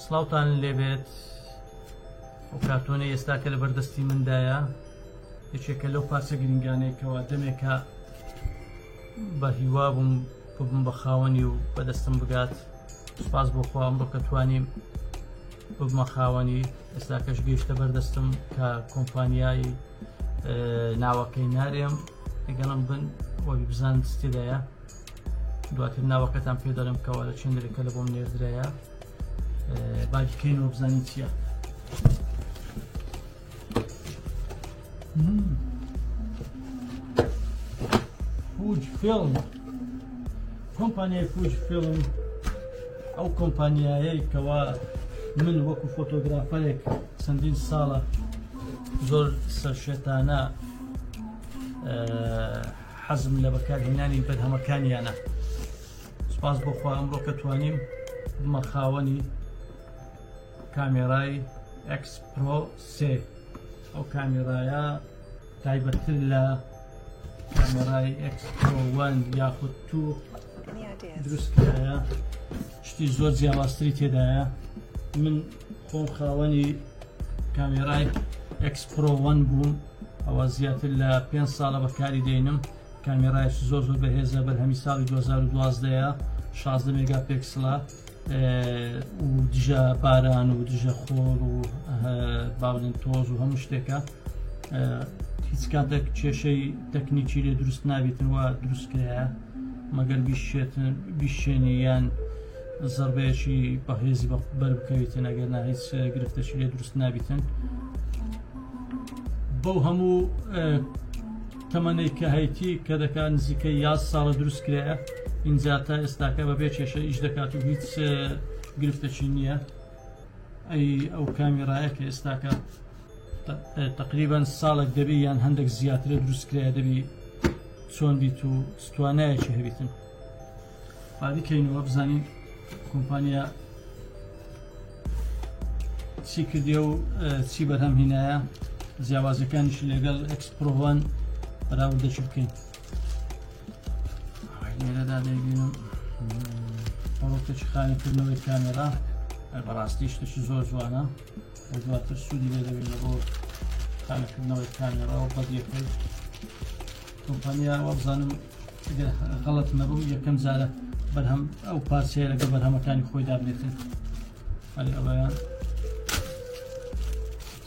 سڵاوتان لێبێت ئەو کارتۆنەی ئێستا کە لە بەردەستی مندایە یەکێکە لەو پارچە گرنگانەی کەوا دەمێکە بە هیوا بووم ببم بە خاوەنی و بەدەستم بگات سپاس بۆ خوا ئەمڕۆ کە توانیم ببمە خاوەنی ئێستاکەش گەیشتە بەردەستم کە کۆمپانیای ناوەکەی نارێم لەگەڵم بن وەبی بزان تێدایە دواتر ناوەکەتان پێ دەڵێم کەوا لە چێندرێکە لە بۆم نێردرایە باجکەینەوە بزانین چییە. فوج فیلم کۆمپانیای فوج فیلم ئەو کۆمپانیایەی کەوا من وەکو فۆتۆگرافەرێک چەندین ساڵە زۆر سەرشێتانە حەزم لە بەکارهێنانی بەرهەمەکانیانە سپاس بۆ خوا ئەمڕۆ کە توانیم بمە خاوەنی کامێرای X Pro سێ ئەو کامێرایە تایبەتتر لە کامێرای X Pro 1 یاخود 2 دروست کرایە شتی زۆر جیاوازتری تێدایە من خۆم خاوەنی کامێرای X Pro 1 بووم ئەوە زیاتر لە پێ ساڵە بەکاری دێنم کامێرایەکی زۆر زۆر بەهێزە بەرهەمی ساڵی 2012ەیە 16 مێگا پێکسڵە و دژە باران و دژە خۆڵ و باڵێن تۆز و هەموو شتێکە هیچ کاتێک کێشەی تەکنیکی لێ دروست نابێتن و دروست کرایە مەگەر بیشێتن بیشێنی یان زەربەیەکی بەهێزی بەر بکەویتن ئەگەر نا هیچ گرفتەشی لێ دروست نابیتن بەو هەموو تەمەنەی کە هەیتی کە دەکات نزیکەی یاز ساڵە دروست کرایە ئینجا تا ئێستاکە بەبێ کێشە ئیش دەکات و هیچ گرفتەکی نییە ئەی ئەو کامیرایە کە ئێستاکە تقریبا ساڵێک دەبی یان هەندێک زیاترە دروست کرایە دەبی چۆن بیت و توانایەکی هەبیتن با بیکەینەوە بزانین کۆمپانیا چی کردێ و چی بەرهەم هینایە جیاوازەکانیش لەگەڵ X Pro One بەراوردەکی بکەین لێرەدا دەیبینم پەڕۆکێکی خاوێنکردنەوەی کامێرا بەڕاستی شتێکی زۆر جوانە و دواتر سوودی لێ دەبین بۆ خاوێنکردنەوەی کامێرا و بەدیەکەی کۆمپانیا وابزانم ئەگەر غەڵەت نەبم یەکەم جارە بەرهەم ئەو پارچەیە لەگەڵ بەرهەمەکانی خۆی دابنێتن ئەرێ ئەوەیان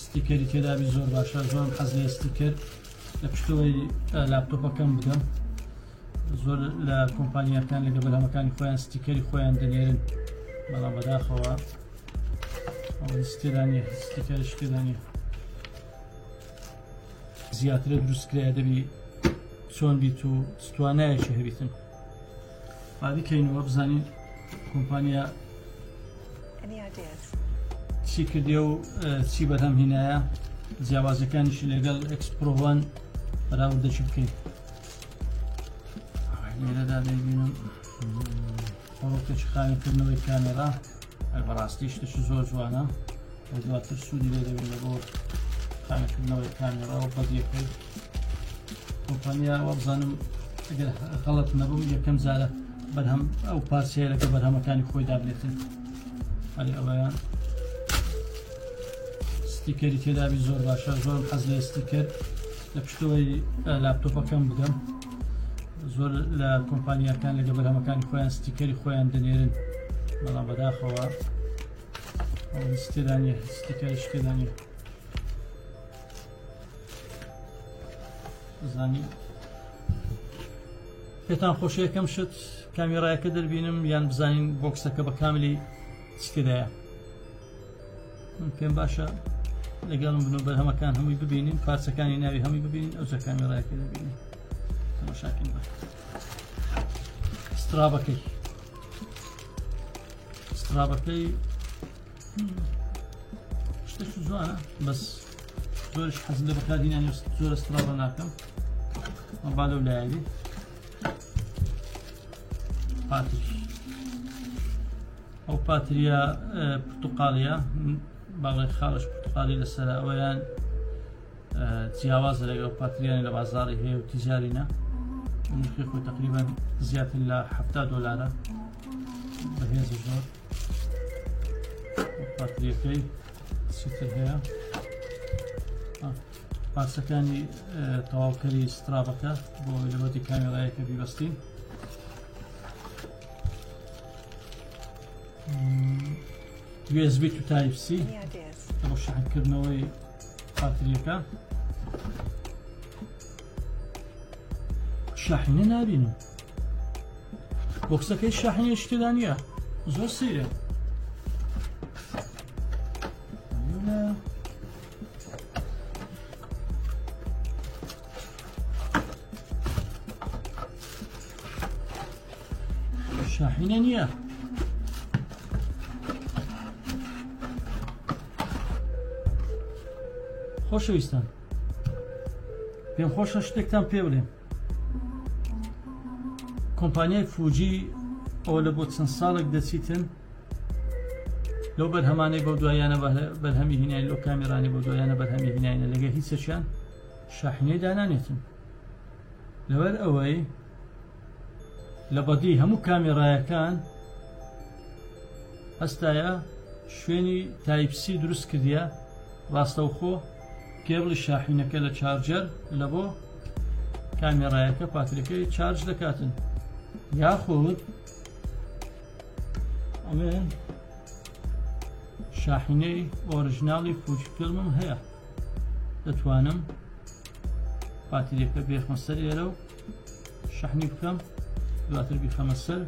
ستیکەری تێدابی زۆر باشە زۆرم حەز لە ستیکەر لە پشتەوەی لاپتۆپەکەم بدەم زۆر لە کۆمپانیاکان لەگە بەرهەمەکانی خۆیان ستیکەری خۆیان دەنێرن بەڵام بەداخەوە ئەوە ستێدانە ستیکەر شتێدانە زیاترە دروستکرایە دەبی چۆن بیت و توانایەکی هەبیتن با بیکەینەوە بزانین کۆمپانیا چی کردێ و چی بەرهەم هینایە جیاوازەکانیشی لەگەڵ X Pro One بەراوردەکی بکەین لێرەدا دەیبینم پەڕۆکێکی خاوێنکردنەوەی کامێرا بەڕاستی شتێکی زۆر جوانە و دواتر سوودی لێ دەبین بۆ خاوێنکردنەوەی کامێرا و بەدیەکەی کۆمپانیا وابزانم ئەگەر غەڵەت نەبم یەکەم جارە بەرهەم ئەو پارچەیە لەگەڵ بەرهەمەکانی خۆی دابنێتن ئەرێ ئەوەیان ستیکەری تێدابی زۆر باشە زۆرم حەز لە ستیکەر لە پشتەوەی لاپتۆپەکەم بدەم زۆر لە کۆمپانیاکان لەگە بەرهەمەکانی خۆیان ستیکەری خۆیان دەنێرن بەڵام بەداخەوە ستێدانە ستیکەری شتێدانە زانی پێتان خۆشە یەکەم شت کامێرایەکە دەربینم یان بزانین بۆکسەکە بە کاملی چی تێدایە من پێم باشە لەگەڵم بن و بەرهەمەکان هەمووی ببینین پارچەکانی ناوی هەمووی ببینین ئەو کامێرایەکە دەبینین تەماشاکەین بە سترابەکەی سترابەکەی شتێکی جوانە بەس زۆرش حەزم لە بەکارهێنانی زۆرە سترابە ناکەم با لەو لایەبی پاتری ئەو پاتریە پرتوقالیە باڵێ خاڵش پرتوقالی لەسەر ئەوەیان جیاوازە لەگەڵ پاتریانی لە بازاڕی هەیە و تیجاری نا نرخی خۆی تقریبا زیاتر لە 70 دلارە بەهێز زۆر. پاتریەکەی چیتر هەیە؟ پارچەکانی تەواوکەری strap ەکە بۆ ئەوەی لە body کامێرایەکە بیبەستین. USB to Type C بۆ شەحنکردنەوەی پاتریەکە. شاحینە نابینم، بۆکسەکەی شاحینێکی تێدا نییە، زۆر سەیرە. شاحینە نییە. خۆشەویستان پێم خۆشە شتێکتان پێ بڵێم. کۆمپانیای فوجی ئەوە لە بۆ چەند ساڵێک دەچیتن لەو بەرهەمانەی بەو دوایانە بەرهەمی هینای لەو کامێرانی بۆ دوایانە بەرهەمی هیناینە لەگە هیچێکیان شاحینەی دانانێتن، لەبەر ئەوەی لە body هەموو کامێرایەکان هەستایە شوێنی Type C دروست کردیە، ڕاستەوخۆ کێبڵی شاحینەکە لە charger لە بۆ کامێرایەکە پاتریەکەی charge دەکاتن، یاخود ئەمێن شاحینەی original ی فوجی فیلمم هەیە، دەتوانم پاتریەکە بێخمە سەر ئێرە و شەحنی بکەم، دواتر بیخەمە سەر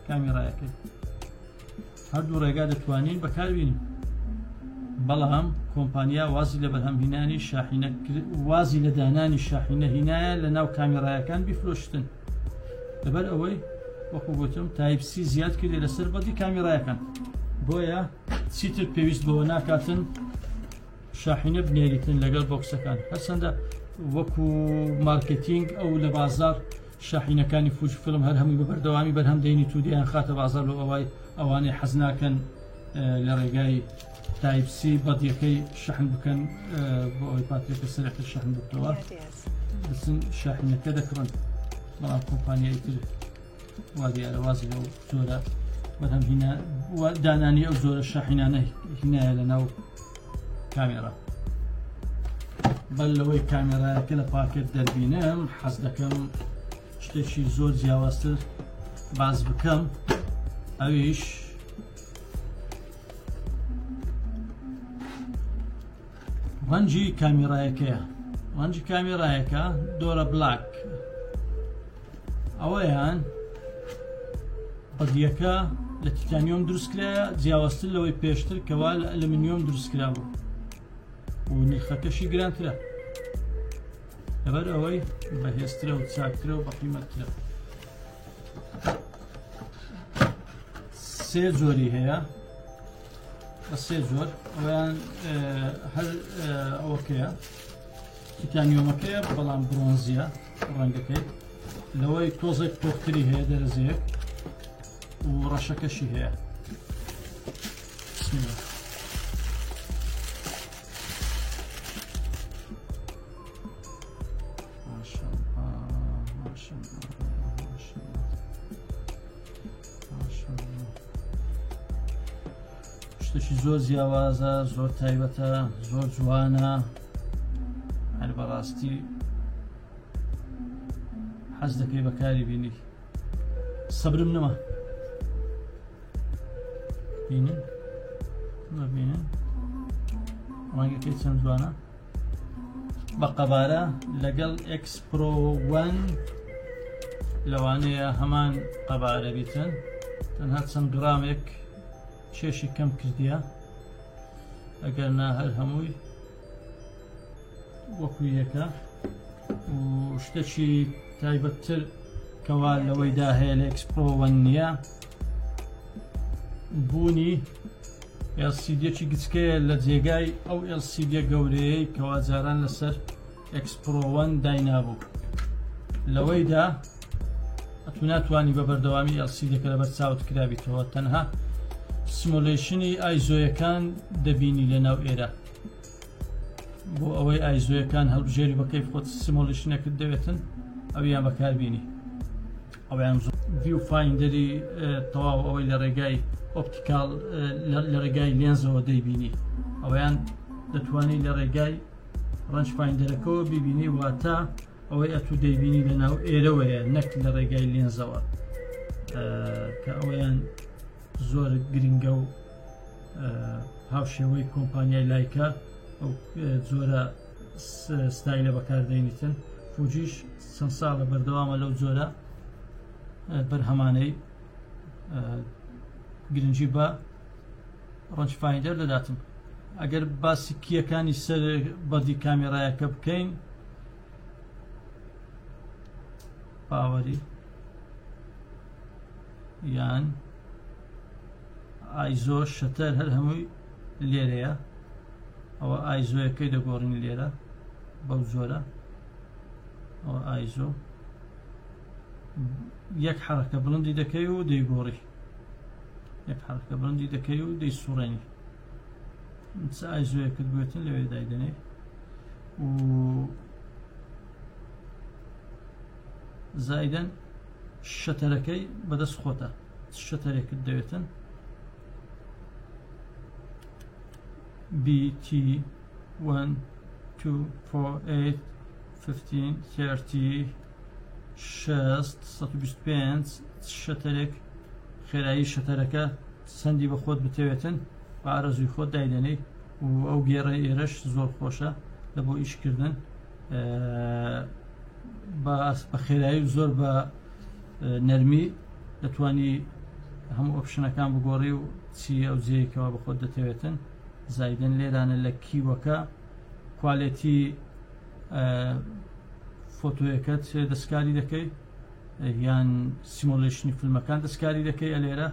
کامێرایەکەی. هەردوو ڕێگا دەتوانین بەکاربینین، بەڵام کۆمپانیا وازی لە بەرهەمهینانی شاحینە وازی لە دانانی شاحینە هینایە لە ناو کامێرایەکان بیفرۆشتن، لەبەر ئەوەی وەکو گوتم Type C زیاد کردێ لەسەر body کامێرایەکان، بۆیە چیتر پێویست بەوە ناکاتن شاحینە بنێریتن لەگەڵ بۆکسەکان. هەرچەندە وەکو مارکتینگ ئەو لە بازار شاحینەکانی فوجی فیلم هەر هەمووی بە بەردەوامی بەرهەم دێنیت و دەیان خاتە بازار لۆ ئەوای ئەوانەی حەز ناکەن لە ڕێگای Type C بەدیەکەی شەحن بکەن بۆ ئەوەی پاتریەکە سەرەتر شەحن بکەوە بچن شاحینەکە دەکڕن. بەڵام کۆمپانیای تر وا دیارە وازی لەو جۆرە بەرهەم هینا دانانی ئەو جۆرە شاحینانە هینایە لە ناو کامێرا. بەر لەوەی کامێرایەکە لە پاکێت دەربینم حەز دەکەم شتێکی زۆر جیاوازتر باز بکەم، ئەویش ڕەنگی کامێرایەکەیە. ڕەنگی کامێرایەکە دۆرە black، ئەوەیان بەدیەکە لە تیتانیۆم دروستکرایە، جیاوازتر لەوەی پێشتر کەوا لە ئەلمنیۆم دروستکرا بوو و نرخەکەشی گرانترە، لەبەر ئەوەی بەهێزترە و چاکترە و بەقیمەتترە. سێ جۆری هەیە، بە سێ جۆر. ئەویان هەر ئەوەکەیە تیتانیۆمەکەیە، بەڵام برۆنزیە ڕەنگەکەی، لەوەی تۆزێک تۆختری هەیە دەرەجەیەک و ڕەشەکەشی هەیە. بسم الله. شتێکی زۆر جیاوازە، زۆر تایبەتە، زۆر جوانە. هەر بەڕاستی حەز دەکەی بەکاری بینی. سەبرم نەما. بینن نەبینن ڕەنگەکەی چەند جوانە. بە قەبارە لەگەڵ ئێکس پرۆ 1 لەوانەیە هەمان قەبارە بیتن، تەنها چەند گرامێک کێشی کەم کردیە، ئەگەر نا هەر هەمووی وەکو یەکە. و شتێکی تایبەتتر کەوا لەوەیدا هەیە لە ئێکس پرۆ 1 نییە، بوونی LCD ێکی گچکەیە لە جێگای ئەو LCD گەورەیەی کەوا جاران لەسەر ئێکس پرۆ 1 داینابوو. لەوەیدا ئەتو ناتوانی بە بەردەوامی LCD ەکە لەبەر چاوت کرابیتەوە، تەنها simulation ی ISO یەکان دەبینی لە ناو ئێرە. بۆ ئەوەی ISO یەکان هەڵبژێری بە کەیف خۆت simulation ەکەت دەوێتن ئەویان بەکاربینی. ئەویان viewfinder ی تەواو ئەوەی لە ڕێگای optical لە ڕێگای لێنزەوە دەیبینی، ئەویان دەتوانی لە ڕێگای range finder ەکەوە بیبینی، واتە ئەوەی ئەتوو دەیبینی لە ناو ئێرەوەیە نەک لە ڕێگای لێنزەوە، کە ئەوەیان زۆر گرنگە و هاوشێوەی کۆمپانیای لایکا ئەو جۆرە ستایلە بەکاردێنیتن. فوجیش چەند ساڵە بەردەوامە لەو جۆرە بەرهەمانەی گرنگی بە range finder دەداتن. ئەگەر باسی key یەکانی سەر body کامێرایەکە بکەین، power ی یان ISO shutter هەر هەمووی لێرەیە، ئەوە ISO یەکەی دەگۆڕین لێرە بەو جۆرە. ئەوە ISO یەک حرەکە بڵندی دەکەی و دەیگۆڕی، یەک حرەکە بڵندی دەکەی و دەیسوڕێنی. چ ISO یەکت بێتن لەوێ دایدەنێ. و زایدەن shutter ەکەی بەدەست خۆتە، shutter ێکت دەوێتن BT 1 2 4 8 15 30 6 125 shutter ێک خێرایی shutter ەکە چەندی بە خۆت بتەوێتن بە ئارەزووی خۆت دایدەنێی. و ئەو گێڕەی ئێرەش زۆر خۆشە لە بۆ ئیشکردن بە خێرایی و زۆر بە نەرمی دەتوانی هەموو option ەکان بگۆڕی و چی ئەو جێیەکەوە بە خۆت دەتەوێتن. زایدن لێرانە لە key وەکە quality photo یەکەت دەستکاری دەکەی یان simulation ی فیلمەکان دەستکاری دەکەی ئەلێرە.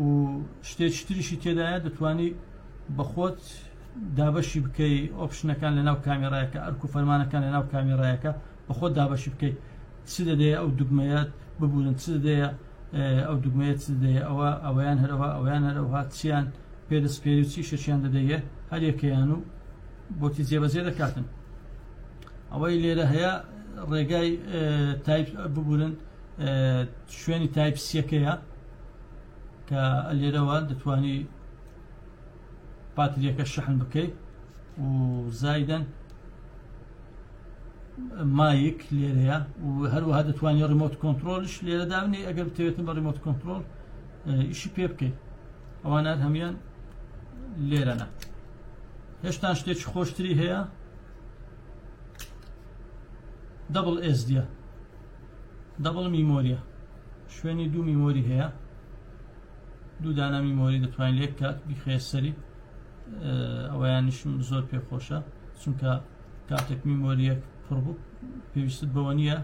و شتێکی تریشی تێدایە، دەتوانی بە خۆت دابەشی بکەی option ەکان لەناو کامێرایەکە، ئەرک و فەرمانەکان لەناو کامێرایەکە بە خۆت دابەشی بکەیت. چ دەدەیە ئەو دوگمەیە ببورن، چ دەدەیە ئەو دوگمەیە، چ دەدەیە ئەوە، ئەویان هەرەوە، ئەویان هەرەوە، چیان پێدەسپێری و چی شەشیان دەدەیە هەریەکەیان و بۆتی جێبەجێ دەکاتن. ئەوەی لێرە هەیە ڕێگای type ببورن شوێنی type C یەکەیە کە لێرەوە دەتوانی پاتریەکە شەحن بکەیت. و زایدەن mic لێرەیە و هەروەها دەتوانانی remote control یش لێرە دابنێ ئەگەر بتەوێتن بە remote control ئیشی پێ بکەیت. ئەوانە هەمیان لێرەنە. هێشتا شتێکی خۆشتری هەیە، double SD یە، double memory یە، شوێنی دوو memory هەیە، دوو دانە memory دەتوانین لێک کات بیخێ سەری. ئەوەیانیشم زۆر پێخۆشە، چونکە کاتێک memory یەک پڕ بوو پێویستت بەوە نییە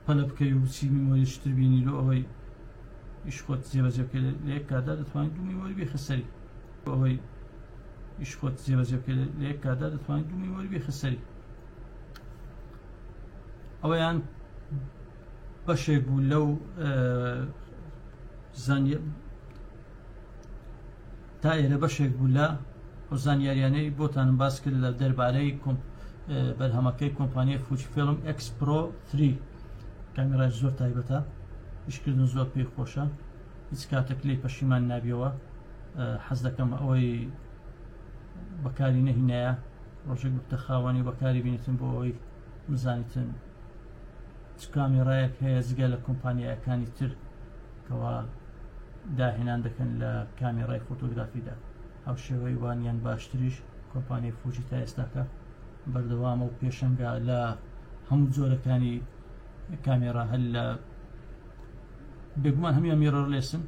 پەلە بکەی و چی memory شتر بینی لۆ ئەوەی ئیش خۆت جێبەجێ بکەی. لە یەک کاتدا دەتوانیت دوو memory بێخە سەری، بۆ ئەوەی ئیش خۆت جێبەجێ بکەی لە یەک کاتدا دەتوانیت دوو memory بێخە سەری. ئەوەیان بەشێک بوو لەو زانیە تا ئێرە بەشێک بوو لە ئەو زانیاریانەی بۆتانم باس کرد لە دەربارەی بەرهەمەکەی کۆمپانیای فوجی فیلم ئێکس پرۆ 3. کامێرای زۆر تایبەتە، ئیشکردن زۆر پێی خۆشە، هیچ کاتێک لێی پەشیمان نابیەوە. حەز دەکەم ئەوەی بەکاری نەهینایە ڕۆژێک ببتە خاوەنی و بەکاری بینیتن بۆ ئەوەی بزانیتن چ کامێرایەک هەیە جگە لە کۆمپانیایەکانی تر کەوا داهێنان دەکەن لە کامێرای فۆتۆگرافیدا. هاوشێوەی وانیان باشتریش کۆمپانیای فوجی تا ئێستاکە بەردەوامە و پێشەنگە لە هەموو جۆرەکانی کامێرا، هەر لە بێگومان هەموویان mirrorless ن،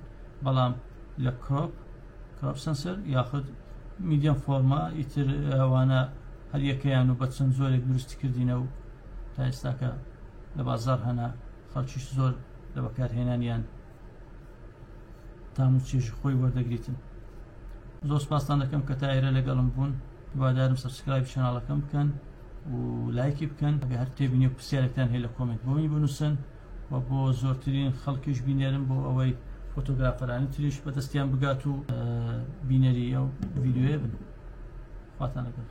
بەڵام لە crop sensor یاخود medium format ئیتر ئەوانە هەریەکەیان و بە چەند جۆرێک دروستی کردینە و تا ئێستاکە لە بازار هەنا، خەڵکیش زۆر لە بەکارهێنانیان تام و چێژی خۆی وەردەگریتن. زۆر سپاستان دەکەم کە تا ئێرە لەگەڵم بوون. هیوادارم subscribe channel ەکەم بکەن و لایکی بکەن. ئەگەر هەر تێبینی و پرسیارێکتان هەیە لە comment بۆمی بنووسن و بۆ زۆرترین خەڵکیش بینێرن بۆ ئەوەی photographer انی تریش بەدەستیان بگات و بینەری ئەو ڤیدیۆیە بن. خواتان لەگەڵ.